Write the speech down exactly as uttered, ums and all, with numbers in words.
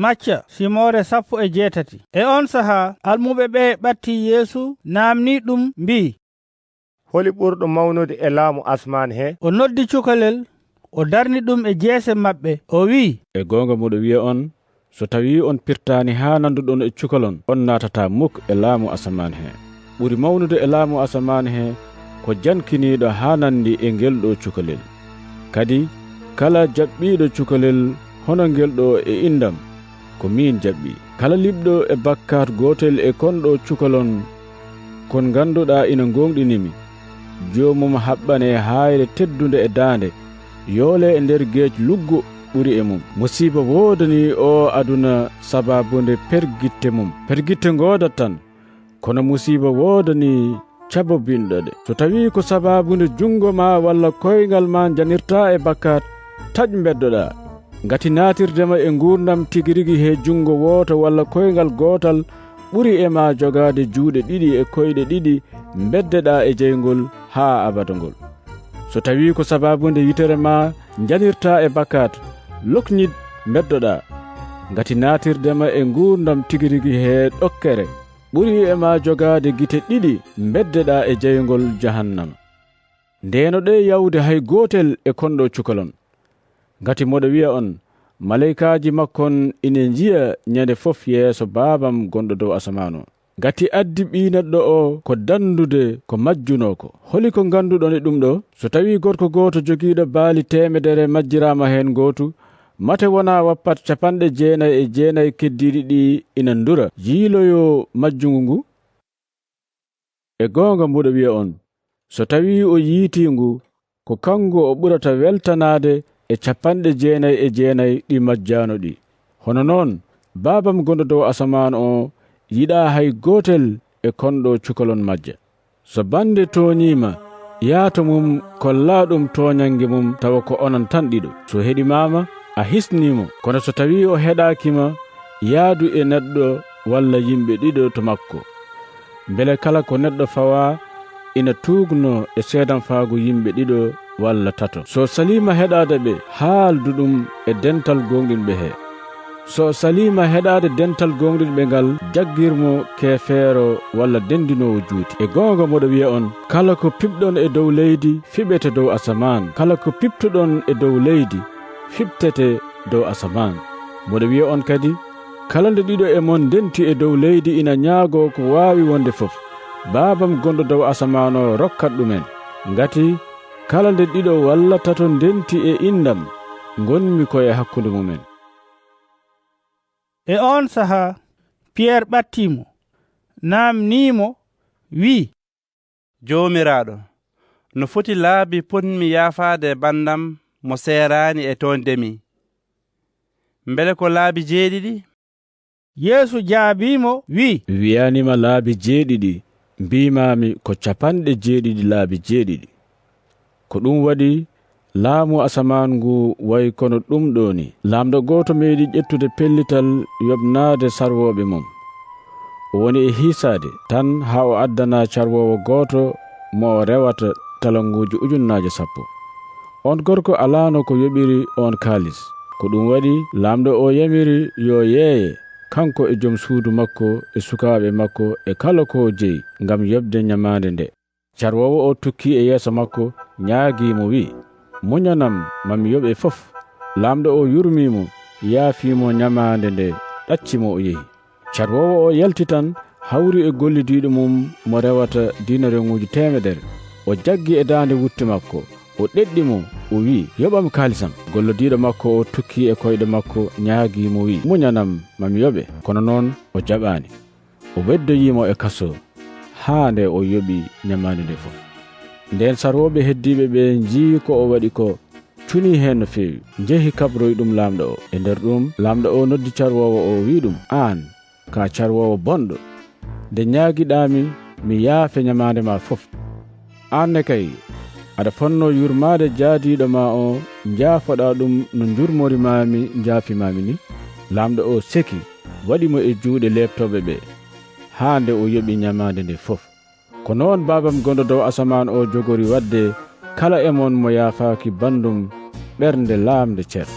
Macca, simoore sappo e jeetati. E oon sahaa, almuɓe ɓee ɓattii Yeesu, naamnii ɗum, mbii, "Holi ɓurɗo mawnude e laamu asmaan he?" O noddi cukalel, o darni ɗum e jeese maɓɓe, o wii, "E goonga mboɗo wiya on, so tawii on pirtaani haa nanduɗon e cukalon, on naatataa muk e laamu asamaan he. Ɓuri mawnude e laamu asamaan he ko jankiniiɗo haa nandi e ngel ɗo cukalel. Kadi kala jaɓɓiiɗo cukalel hono ngel ɗo e indam, ko miin jaɓɓi. Kala liɓɗo e bakkaat gootel e kon ɗo cukalon, kon ngannduɗaa ina ngooŋɗini mi, joomum haɓɓane haayre teddunde e daande, yoole e nder geec luggo ɓuri e mum. Musiiba woodanii o aduna sabaabu nde pergitte mum. Pergitte ngoodat tan, kono musiiba woodanii cabobinɗo ɗe. So tawii ko sabaabu nde junngo ma walla koyngal ma njanirtaa e bakkaat, taƴ mbeddoɗaa. Ngati naatirde ma e nguurndam tigi rigi he junngo wooto walla koyngal gootal ɓuri e ma jogaade juuɗe ɗiɗi e koyɗe ɗiɗi mbeddeɗaa e jeyngol haa abada ngol. So tawii ko sabaabu nde yitere ma njanirtaa e bakkaat, lokñit mbeddoɗaa. Ngati naatirde ma e nguurndam tigi rigi he ɗokkere ɓuri e ma jogaade gite ɗiɗi mbeddeɗaa e jeyngol jahannama. Ndeenoɗee yawde hay gootel e kon ɗo cukalon. Ngati mboɗo wiya on, maleykaaji makkon ina njiya ñande fof yeeso Baabam gonɗo dow asamaan o. Ngati addi Ɓii Neɗɗo o ko danndude ko majjunoo ko. Holi ko ngannduɗon e ɗum ɗo? So tawii gorko gooto jogiiɗo baali teemedere majjiraama heen ngootu, mate wonaa wappat capanɗe jeenay e jeenay keddiiɗi ɗi ina ndura, yiiloyoo majjungu ngu?" E goonga mboɗo wiya on, so tawii o yiitii ngu, ko kanngu o ɓurata weltanaade e capanɗe jeenay e jeenay ɗi majjaano ɗi. Hono noon, Baabam gonɗo dow asamaan o yiɗaa hay gootel e kon ɗo cukalon majja. So bannde tooñii ma, yaa to mum, kollaa ɗum tooñannge mum, tawa ko onon tan ɗiɗo. So heɗimaa ma, a hisnii mo. Kono so tawii o heɗaaki ma, yaadu e neɗɗo walla yimɓe ɗiɗo to makko. Mbele kala ko neɗɗo fawaa ina tuugnoo e seedanfaagu yimɓe ɗiɗo walla tato. So saliima heɗaade ɓe, haaldu ɗum e dental gooŋɗinɓe he. So saliima heɗaade dental gooŋɗinɓe ngal, jaggir mo keefeero walla denndinoowo juuti. E goonga mboɗo wiya on, kala ko piɓɗon e dow leydi, fiɓete dow asamaan. Kala ko piɓtuɗon e dow leydi, fiɓtete dow asamaan. Mboɗo wiya on kadi, kala nde ɗiɗo e mon ndenti e dow leydi ina ñaagoo ko waawi wonde fof, Baabam gonɗo dow asamaan o rokkat ɗum en. Ngati kala nde ɗiɗo walla tato ndenti e inndam, ngonmi ko e hakkunde mum en. E oon sahaa, Piyer ɓattii mo, naamnii mo, wii, Joomiraaɗo, no foti laabi potmi yaafaade banndam mo seeraani e tooñde mi? Mbele ko laabi jeeɗiɗi? Yeesu jaabii mo, wii, Mi wiyaani ma laabi jeeɗiɗi, mbiimaami ko capanɗe jeeɗiɗi laabi jeeɗiɗi. Ko ɗum waɗi laamu asamaan ngu wayi kono ɗum ɗo ni. Laamɗo gooto meeɗi ƴettude pellital yoɓnaade carwooɓe mum. O woni e hiisaade tan haa o addana carwoowo gooto mo o rewata talanguuji ujunnaaje sappo. On gorko alaano ko yoɓiri on kaalis. Ko ɗum waɗi laamɗo o yamiri yo yeeye, kanko e jom suudu makko e sukaaɓe makko e kala ko o jeyi, ngam yoɓde ñamaande nde. Carwoowo o tukki e yeeso makko, ñaagii mo, wi'i, "Muñanam, ma mi yoɓe fof." Laamɗo o yurmii mo, yaafii mo ñamaande nde, ɗacci mo, o yehi. Carwoowo o yalti tan, hawri e gollidiiɗo mum mo rewata diinareŋuuji teemedere. O jaggi e daande wutte makko, o ɗeɗɗi mo, o wi'i, "Yoɓam kaalisam." Gollidiiɗo makko o tukki e koyɗe makko, ñaagii mo, wi'i, "Muñanam, ma mi yoɓe." Kono noon, o jaɓaani. O weddoyii mo e kasoo, haa nde o yoɓi ñamaande nde fof. Ndeen sarwooɓe heddiiɓe ɓe njii ko o waɗi ko, cunii heen no feewi, njehi kabroyi ɗum laamɗo o. E nder ɗum, laamɗo o noddi carwoowo o, wi'i ɗum, "Aan, ko a carwoowo bonɗo! Nde ñaagiɗaa mi, mi yaafe ñamaande ma fof. Aan ne kay, aɗa fotnoo yurmaade jaadiiɗo ma o, njaafoɗaa ɗum no njurmorimaami, njaafimaami ni." Laamɗo o seki, waɗi mo e juuɗe leeptooɓe ɓe, haa nde o yoɓi ñamaande nde fof. Ko noon Baabam gonɗo dow asamaan o jogori waɗde kala e mon mo yaafaaki banndum ɓernde laamnde cer.